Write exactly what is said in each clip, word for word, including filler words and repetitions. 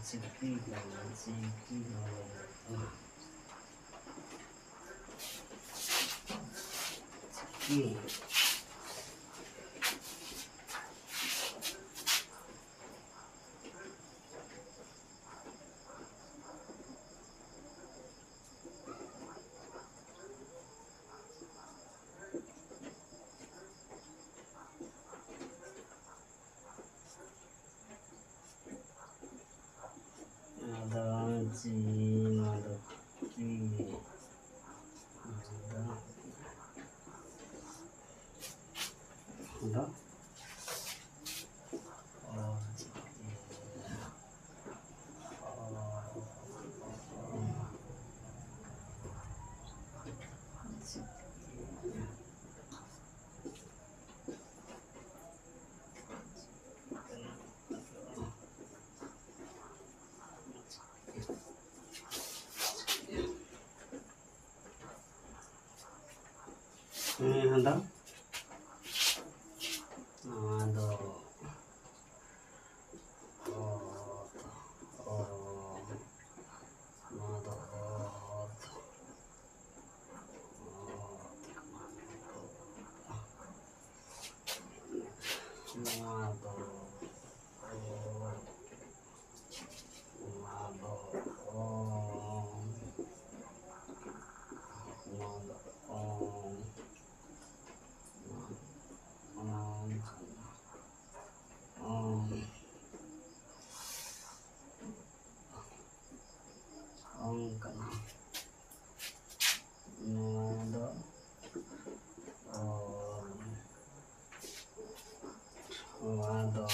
ᱪᱤᱠᱤ ᱠᱟᱱᱟ, ᱪᱤᱠᱤ ᱱᱚᱣᱟ ᱫᱚ᱾ ᱪᱤᱠᱤ᱾ ᱟᱫᱚ ᱪᱤ, ᱱᱚᱣᱟ ᱫᱚ ᱪᱤ, ᱱᱚᱣᱟ ᱫᱚ, ᱟᱫᱚ ᱚᱞ ᱪᱤᱠᱤ, ᱚᱞ ᱪᱤᱠᱤ᱾ ᱦᱮᱸ, ᱦᱟᱸᱰᱟ᱾ ᱱᱚᱣᱟ ᱫᱚ ᱚᱛ, ᱚ, ᱱᱚᱣᱟ ᱫᱚ ᱚᱛ, ᱚᱛ ᱠᱟᱱᱟ᱾ ᱱᱚᱣᱟ ᱫᱚ ᱚ, ᱱᱚᱣᱟ ᱫᱚ ᱚᱝ᱾ ᱱᱚᱣᱟ ᱫᱚ ᱚᱝ᱾ ᱚᱝ ᱠᱟᱱᱟ᱾ ᱚᱝ᱾ ᱚᱝ ᱠᱟᱱᱟ᱾ ᱱᱚᱣᱟ ᱫᱚ ᱚᱝ᱾ ᱱᱚᱣᱟ ᱫᱚ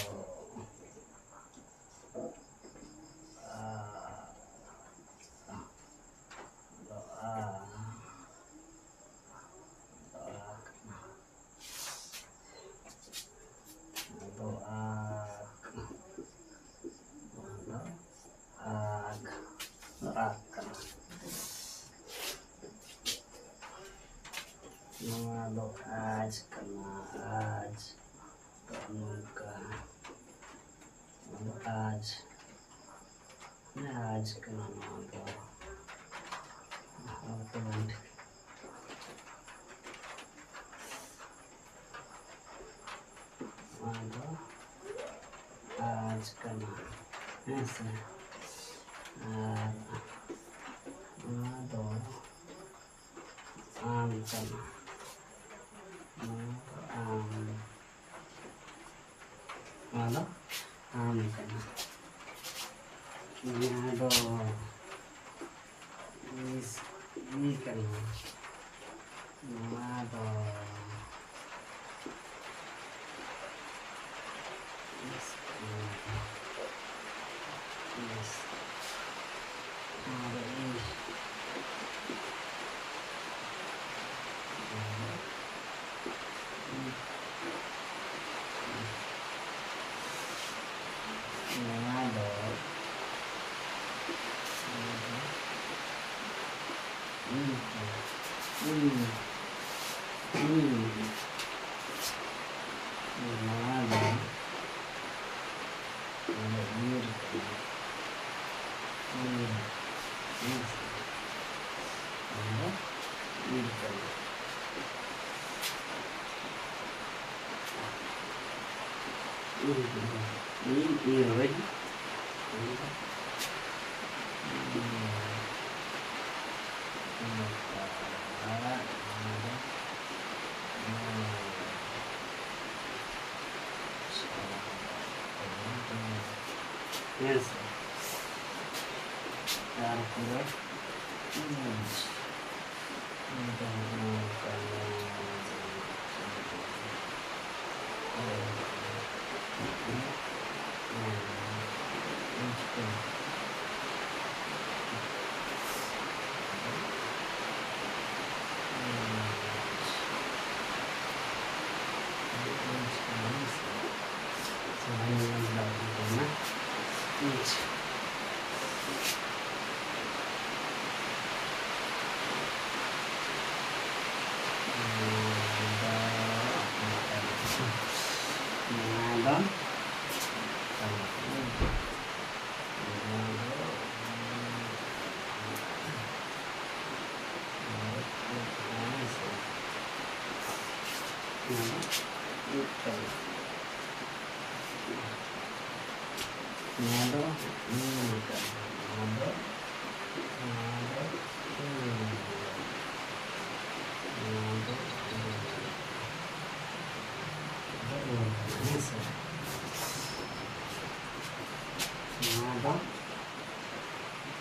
ᱟ, ᱫᱚ ᱟ, ᱫᱚ ᱟ ᱠᱟᱱᱟ᱾ ᱫᱚ ᱟ, ᱫᱚ ᱟ᱾ ᱟᱜ, ᱟᱜ ᱠᱟᱱᱟ᱾ ᱱᱚᱣᱟ ᱫᱚ ᱟᱡ ᱠᱟᱱᱟ, ᱟᱡ᱾ ᱛᱚ ᱱᱚᱝᱠᱟ᱾ ᱱᱚᱣᱟ ᱫᱚ ᱟᱡ᱾ ᱨᱟᱡᱽ ᱠᱟᱱᱟ ᱱᱚᱣᱟ ᱫᱚ᱾ ᱦᱚᱲ ᱠᱚ ᱵᱟᱝ ᱴᱷᱤᱠ᱾ ᱱᱚᱣᱟ ᱫᱚ ᱨᱟᱡᱽ ᱠᱟᱱᱟ, ᱦᱮᱸ ᱥᱮ? ᱟᱨ ᱱᱚᱣᱟ ᱫᱚ ᱟᱢ ᱠᱟᱱᱟ᱾ ᱱᱚᱣᱟ ᱫᱚ ᱟᱢ᱾ ᱱᱚᱣᱟ ᱫᱚ ᱟᱢ ᱠᱟᱱᱟ᱾ ᱱᱚᱣᱟ ᱫᱚ ᱤᱥ-, ᱤ ᱠᱟᱱᱟ᱾ ᱱᱚᱣᱟ ᱫᱚ ᱤᱥ ᱠᱟᱱᱟ᱾ ᱤᱥ᱾ ᱱᱚᱣᱟ ᱫᱚ ᱤ᱾ ᱱᱚᱣᱟ ᱫᱚ, ᱱᱚᱣᱟ ᱫᱚ ᱤᱧ ᱠᱟᱱᱟ᱾ ᱤᱧ, ᱤᱧ᱾ ᱱᱚᱣᱟ ᱫᱚ ᱱᱚᱣᱟ ᱫᱚ ᱤᱨ ᱠᱟᱱᱟ᱾ ᱤᱨ᱾ ᱦᱮᱸ ᱥᱮ? ᱱᱚᱣᱟ ᱫᱚ ᱤᱨ ᱠᱟᱱᱟ᱾ ᱤᱨ ᱠᱟᱱᱟ᱾ ᱤᱨ, ᱤᱨ ᱦᱚᱵᱮ᱾ ᱦᱮᱸ ᱥᱮ? ᱛᱟᱨᱯᱚᱨᱮ ᱱᱚᱣᱟ ᱫᱚ ᱤᱡ ᱠᱟᱱᱟ᱾ ᱱᱚᱣᱟ ᱫᱚ ᱤᱡ ᱠᱟᱱᱟ᱾ ᱱᱚᱣᱟ ᱫᱚ, ᱱᱚᱣᱟ ᱫᱚ ᱤᱡ ᱠᱟᱱᱟ᱾ ᱱᱚᱣᱟ ᱫᱚ ᱤᱡ ᱠᱟᱱᱟ᱾ ᱱᱚᱣᱟ ᱫᱚ ᱤᱡ ᱠᱟᱱᱟ᱾ ᱦᱮᱸ ᱥᱮ? ᱱᱚᱣᱟ ᱫᱚ,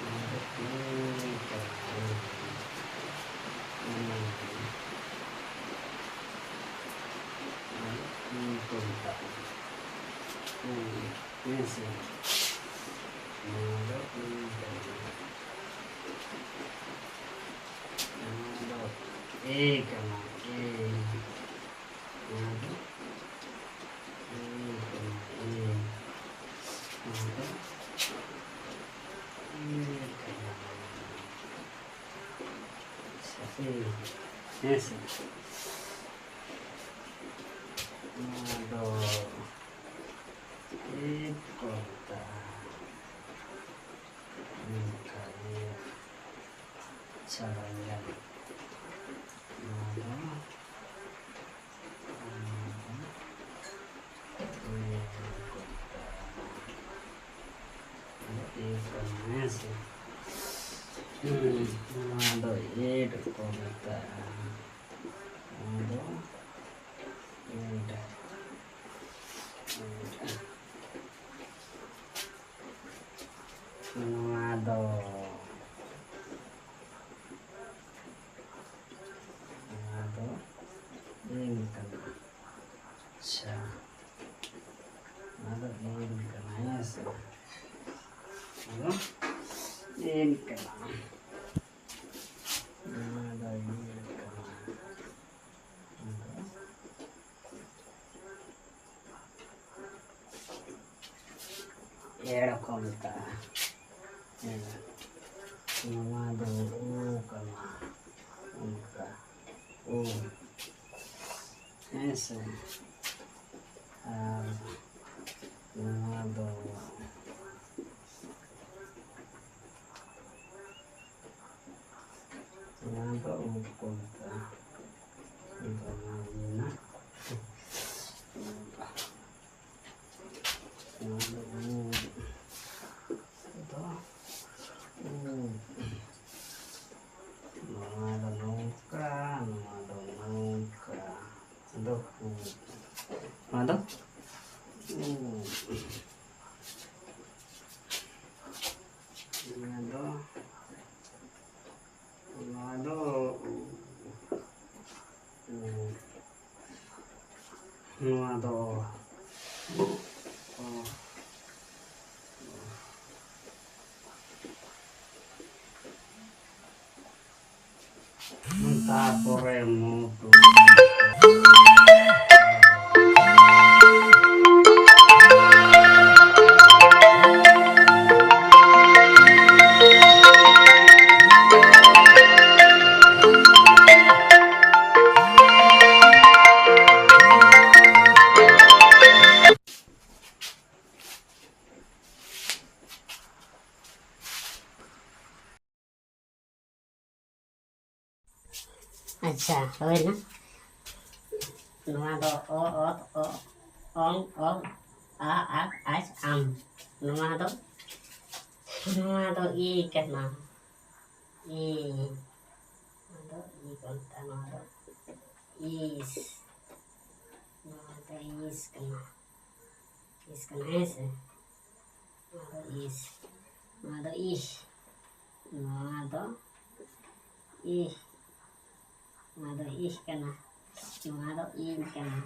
ᱱᱚᱣᱟ ᱫᱚ ᱤᱡ ᱠᱟᱱᱟ᱾ ᱤᱡ ᱠᱟᱱᱟ᱾ ᱱᱚᱣᱟ ᱫᱚ ᱤᱡ ᱠᱚ ᱢᱮᱛᱟᱜᱼᱟ᱾ ᱦᱮᱸ ᱥᱮ? ᱱᱚᱣᱟ ᱫᱚ ᱤᱡ ᱠᱟᱱᱟ᱾ ᱱᱚᱣᱟ ᱫᱚ ᱮ ᱠᱟᱱᱟ, ᱮ᱾ ᱱᱚᱣᱟ ᱫᱚ ᱮ ᱠᱟᱱᱟ, ᱮ᱾ ᱱᱚᱣᱟ ᱫᱚ ᱮ ᱠᱟᱱᱟ᱾ ᱟᱪᱪᱷᱟ, ᱮ᱾ ᱦᱮᱸ ᱥᱮ? ᱱᱚᱣᱟ ᱫᱚ ᱮ ᱠᱚ ᱢᱮᱛᱟᱜᱼᱟ᱾ ᱱᱚᱝᱠᱟ ᱜᱮ᱾ ᱟᱪᱪᱷᱟ, ᱵᱟᱝ ᱜᱟᱱᱚᱜ᱾ ᱱᱚᱣᱟ ᱫᱚ, ᱱᱚᱣᱟ ᱫᱚ ᱮ ᱠᱚ ᱢᱮᱛᱟᱜᱼᱟ᱾ ᱱᱚᱣᱟ ᱫᱚ ᱮ ᱠᱟᱱᱟ, ᱦᱮᱸ ᱥᱮ? ᱦᱩᱸ, ᱱᱚᱣᱟ ᱫᱚ ᱮ ᱠᱚ ᱢᱮᱛᱟᱜᱼᱟ᱾ ᱱᱚᱣᱟ ᱫᱚ ᱮ᱾ ᱱᱚᱣᱟ ᱫᱚ, ᱱᱚᱣᱟ ᱫᱚ ᱮᱱ ᱠᱟᱱᱟ᱾ ᱟᱪᱪᱷᱟ, ᱱᱚᱣᱟ ᱫᱚ ᱮᱱ ᱠᱟᱱᱟ, ᱦᱮᱸ ᱥᱮ? ᱱᱚᱣᱟ ᱫᱚ ᱮᱱ ᱠᱟᱱᱟ᱾ ᱱᱚᱣᱟ ᱫᱚ ᱮᱱ ᱠᱟᱱᱟ᱾ ᱮᱲ ᱠᱚ ᱢᱮᱛᱟᱜᱼᱟ᱾ ᱦᱮᱸ᱾ ᱱᱚᱣᱟ ᱫᱚ ᱳ ᱠᱟᱱᱟ᱾ ᱚᱱᱠᱟ᱾ ᱳ᱾ ᱦᱮᱸ ᱥᱮ? ᱟᱨ ᱱᱚᱣᱟ ᱫᱚ ᱱᱚᱣᱟ ᱫᱚ ᱩᱵ ᱠᱚ ᱢᱮᱛᱟᱜᱼᱟ᱾ ᱟᱫᱚ ᱱᱚᱣᱟ ᱦᱩᱭᱱᱟ ᱱᱚᱣᱟ ᱫᱚ, ᱱᱚᱣᱟ ᱫᱚ, ᱱᱚᱣᱟ ᱫᱚ, ᱛᱟᱨᱯᱚᱨᱮ ᱢᱩ ᱴᱩ᱾ ᱟᱪᱪᱷᱟ, ᱦᱩᱭᱱᱟ᱾ ᱱᱚᱣᱟ ᱫᱚ ᱚ, ᱚᱛ, ᱚ, ᱚᱝ, ᱚᱞ, ᱟ, ᱟᱠ, ᱟᱪ, ᱟᱢ᱾ ᱱᱚᱣᱟ ᱫᱚ, ᱱᱚᱣᱟ ᱫᱚ ᱤ ᱠᱟᱱᱟ᱾ ᱤ᱾ ᱱᱚᱣᱟ ᱫᱚ ᱤ ᱠᱟᱱ ᱛᱟᱢᱟ, ᱱᱚᱣᱟ ᱫᱚ ᱤᱥ᱾ ᱱᱚᱣᱟ ᱫᱚ ᱤᱥ ᱠᱟᱱᱟ᱾ ᱤᱥ ᱠᱟᱱᱟ, ᱦᱮᱸ ᱥᱮ? ᱱᱚᱣᱟ ᱫᱚ ᱤᱥ᱾ ᱱᱚᱣᱟ ᱫᱚ ᱤᱥ᱾ ᱱᱚᱣᱟ ᱫᱚ ᱤᱥ᱾ ᱱᱚᱣᱟ ᱫᱚ ᱤᱥ ᱠᱟᱱᱟ᱾ ᱱᱚᱣᱟ ᱫᱚ ᱤᱧ ᱠᱟᱱᱟ᱾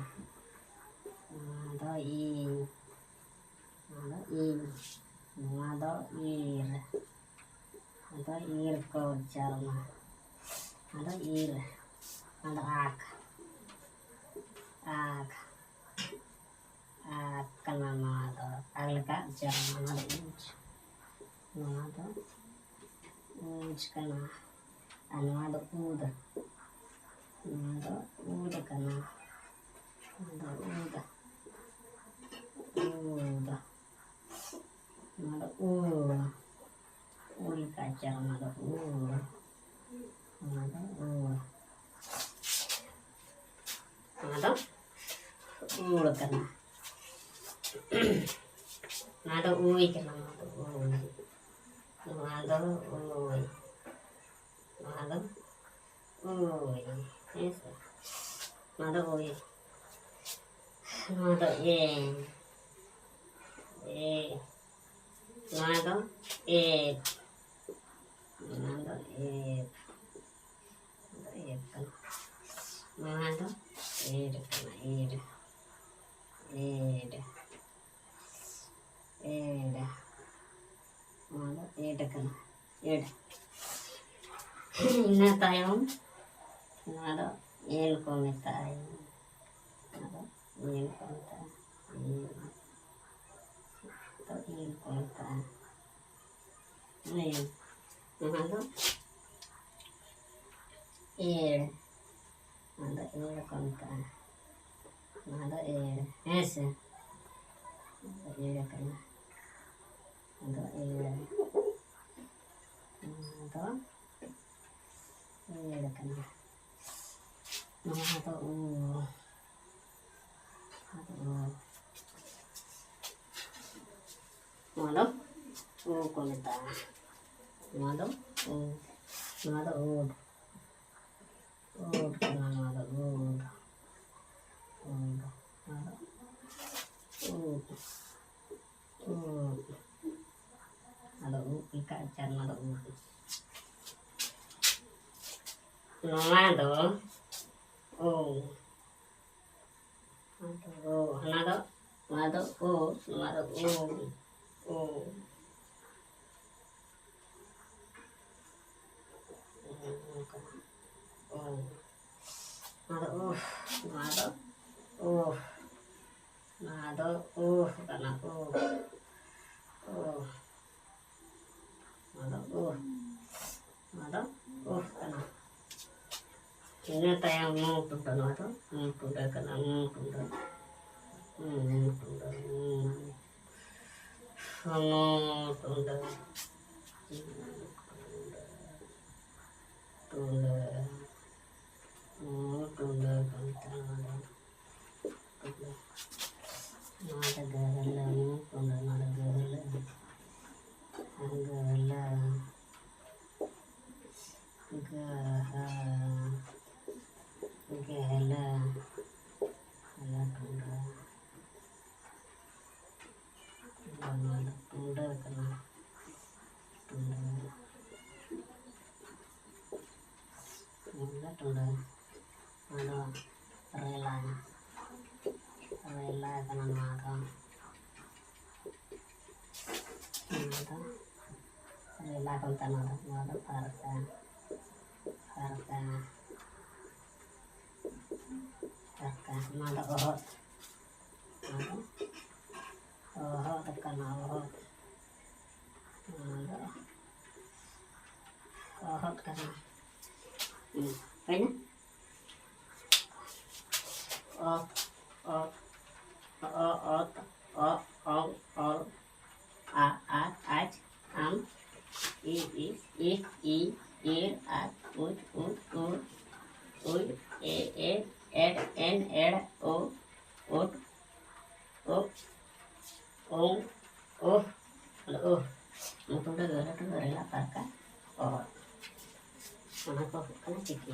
ᱱᱚᱣᱟ ᱫᱚ ᱤᱧ᱾ ᱱᱚᱣᱟ ᱫᱚ ᱤᱧ᱾ ᱱᱚᱣᱟ ᱫᱚ ᱤᱨ᱾ ᱱᱚᱣᱟ ᱫᱚ ᱤᱨ ᱠᱚ ᱩᱪᱪᱟᱨᱚᱱᱟ᱾ ᱱᱚᱣᱟ ᱫᱚ ᱤᱨ᱾ ᱱᱚᱣᱟ ᱫᱚ ᱟᱠ᱾ ᱟᱠ᱾ ᱟᱠ ᱠᱟᱱᱟ ᱱᱚᱣᱟ ᱫᱚ᱾ ᱟᱠ ᱞᱮᱠᱟ ᱩᱪᱪᱟᱨᱚᱱᱟ᱾ ᱱᱚᱣᱟ ᱫᱚ ᱩᱪ᱾ ᱱᱚᱣᱟ ᱫᱚ ᱩᱪ ᱠᱟᱱᱟ᱾ ᱟᱨ ᱱᱚᱣᱟ ᱫᱚ ᱩᱫ᱾ ᱱᱚᱣᱟ ᱫᱚ ᱩᱫ ᱠᱟᱱᱟ᱾ ᱱᱚᱣᱟ ᱫᱚ ᱩᱫ᱾ ᱩᱫ᱾ ᱱᱚᱣᱟ ᱫᱚ ᱩ᱾ ᱩ ᱞᱮᱠᱟ ᱩᱪᱪᱟᱨᱚᱱ, ᱱᱚᱣᱟ ᱫᱚ ᱩ᱾ ᱱᱚᱣᱟ ᱫᱚ ᱩ᱾ ᱱᱚᱣᱟ ᱫᱚ ᱩᱲ ᱠᱟᱱᱟ᱾ ᱱᱚᱣᱟ ᱫᱚ ᱩᱭ ᱠᱟᱱᱟ, ᱱᱚᱣᱟ ᱫᱚ ᱩᱭ᱾ ᱱᱚᱣᱟ ᱫᱚ ᱩᱭ᱾ ᱱᱚᱣᱟ ᱫᱚ ᱩᱭ᱾ ᱦᱮᱸ ᱥᱮ? ᱱᱚᱣᱟ ᱫᱚ ᱩᱭ᱾ ᱱᱚᱣᱟ ᱫᱚ ᱮ, ᱮ, ᱱᱚᱣᱟ ᱫᱚ ᱮ, ᱱᱚᱣᱟ ᱫᱚ ᱮ, ᱱᱚᱣᱟ ᱫᱚ ᱮ ᱠᱟᱱᱟ᱾ ᱱᱚᱣᱟ ᱫᱚ ᱮ ᱠᱟᱱᱟ, ᱮ, ᱮ, ᱮ᱾ ᱱᱚᱣᱟ ᱫᱚ ᱮᱰ ᱠᱟᱱᱟ, ᱮᱰ᱾ ᱤᱱᱟᱹ ᱛᱟᱭᱚᱢ ᱱᱚᱣᱟ ᱫᱚ ᱮᱞ ᱠᱚ ᱢᱮᱛᱟᱜᱼᱟ᱾ ᱱᱚᱣᱟ ᱫᱚ ᱮᱞ ᱠᱚ ᱢᱮᱛᱟᱜᱼᱟ, ᱮᱞ᱾ ᱫᱚ ᱮᱞ ᱠᱚ ᱢᱮᱛᱟᱜᱼᱟ᱾ ᱮᱞ᱾ ᱱᱚᱣᱟ ᱫᱚ ᱮᱲ᱾ ᱱᱚᱣᱟ ᱫᱚ ᱮᱲ ᱠᱚ ᱢᱮᱛᱟᱜᱼᱟ᱾ ᱱᱚᱣᱟ ᱫᱚ ᱮᱲ, ᱦᱮᱸ ᱥᱮ? ᱱᱚᱣᱟ ᱫᱚ ᱮᱲ ᱠᱟᱱᱟ᱾ ᱱᱚᱣᱟ ᱫᱚ ᱮᱲ᱾ ᱱᱚᱣᱟ ᱫᱚ ᱮᱲ ᱠᱟᱱᱟ᱾ ᱱᱚᱣᱟ ᱫᱚ ᱩ᱾ ᱱᱚᱣᱟ ᱫᱚ ᱩ᱾ ᱱᱚᱣᱟ ᱫᱚ ᱩ ᱠᱚ ᱢᱮᱛᱟᱜᱼᱟ᱾ ᱱᱚᱣᱟ ᱫᱚ ᱩ᱾ ᱱᱚᱣᱟ ᱫᱚ ᱩᱰ᱾ ᱩᱰ ᱠᱟᱱᱟ, ᱱᱚᱣᱟ ᱫᱚ ᱩᱰ᱾ ᱩᱰ᱾ ᱱᱚᱣᱟ ᱫᱚ ᱩᱰ᱾ ᱩᱰ᱾ ᱟᱫᱚ ᱩᱵ ᱞᱮᱠᱟ ᱟᱪᱟᱨ, ᱱᱚᱣᱟ ᱫᱚ ᱩᱵ᱾ ᱱᱚᱣᱟ ᱫᱚ ᱩ᱾ ᱱᱚᱣᱟ ᱫᱚ ᱩ᱾ ᱦᱟᱱᱟ ᱫᱚ, ᱱᱚᱣᱟ ᱫᱚ ᱩ, ᱱᱚᱣᱟ ᱫᱚ ᱩ᱾ ᱩ᱾ ᱩ᱾ ᱱᱚᱣᱟ ᱫᱚ ᱩ᱾ ᱱᱚᱣᱟ ᱫᱚ ᱩ᱾ ᱱᱚᱣᱟ ᱫᱚ ᱩ ᱠᱟᱱᱟ, ᱩ᱾ ᱩ᱾ ᱱᱚᱣᱟ ᱫᱚ ᱩ᱾ ᱱᱚᱣᱟ ᱫᱚ ᱩ ᱠᱟᱱᱟ᱾ ᱤᱱᱟᱹ ᱛᱟᱭᱚᱢ ᱢᱩ ᱴᱩᱰᱟᱹ, ᱱᱚᱣᱟ ᱫᱚ ᱢᱩ ᱴᱩᱰᱟᱹ ᱠᱟᱱᱟ, ᱢᱩ ᱴᱩᱰᱟᱹ᱾ ᱢᱩ ᱴᱩᱰᱟᱹ, ᱢᱩ᱾ ᱢᱩ ᱴᱩᱰᱟᱹ᱾ ᱢᱩ ᱴᱩᱰᱟᱹ᱾ ᱴᱩᱰᱟᱹ᱾ ᱢᱩ ᱴᱩᱰᱟᱹ ᱠᱟᱱ ᱛᱟᱢᱟ᱾ ᱱᱚᱣᱟ ᱫᱚ ᱜᱟᱹᱦᱞᱟᱹ, ᱢᱩ ᱴᱩᱰᱟᱹ, ᱱᱚᱣᱟ ᱫᱚ ᱜᱟᱹᱦᱞᱟᱹ᱾ ᱜᱟᱹᱦᱞᱟᱹ᱾ ᱜᱟᱹᱦ-, ᱜᱟᱹᱦᱞᱟᱹ᱾ ᱜᱟᱹᱦᱞᱟᱹ ᱴᱩᱰᱟᱹ᱾ ᱨᱮᱞᱟ, ᱨᱮᱞᱟ ᱠᱟᱱᱟ ᱱᱚᱣᱟ ᱫᱚ᱾ ᱱᱚᱣᱟ ᱫᱚ ᱨᱮᱞᱟ ᱠᱚ ᱢᱮᱛᱟᱜᱼᱟ᱾ ᱱᱚᱣᱟ ᱫᱚ, ᱱᱚᱣᱟ ᱫᱚ ᱯᱷᱟᱨᱠᱟ, ᱯᱷᱟᱨᱠᱟ, ᱯᱷᱟᱨᱠᱟ᱾ ᱱᱚᱣᱟ ᱫᱚ ᱚᱦᱚᱫ, ᱱᱚᱣᱟ ᱫᱚ ᱚᱦᱚᱫ ᱠᱟᱱᱟ, ᱚᱦᱚᱫ᱾ ᱱᱚᱣᱟ ᱫᱚ ᱚᱦᱚᱫ ᱠᱟᱱᱟ᱾ ᱦᱩᱸ, ᱦᱩᱭᱱᱟ? ᱚ, ᱚ, ᱚ, ᱚ, ᱚ, ᱚ, ᱚ, ᱟ, ᱟ, ᱟᱡ, ᱟᱢ, ᱤ, ᱤ, ᱤ, ᱤ, ᱤᱨ, ᱟᱨ, ᱩᱡ, ᱩᱫ, ᱩᱨ, ᱩᱭ, ᱮ, ᱮ, ᱮᱰ, ᱮᱱ, ᱮᱲ, ᱳ, ᱳᱴ, ᱳ, ᱳᱝ, ᱳᱦ, ᱳᱦ, ᱢᱩᱴᱩᱰᱟᱹ ᱜᱟᱹᱞᱟᱹᱴᱩ ᱨᱮᱞᱟ ᱯᱟᱨᱠᱟ, ᱚ, ᱚᱱᱟ ᱠᱚ ᱦᱩᱭᱩᱜ ᱠᱟᱱᱟ ᱪᱤᱠᱤ᱾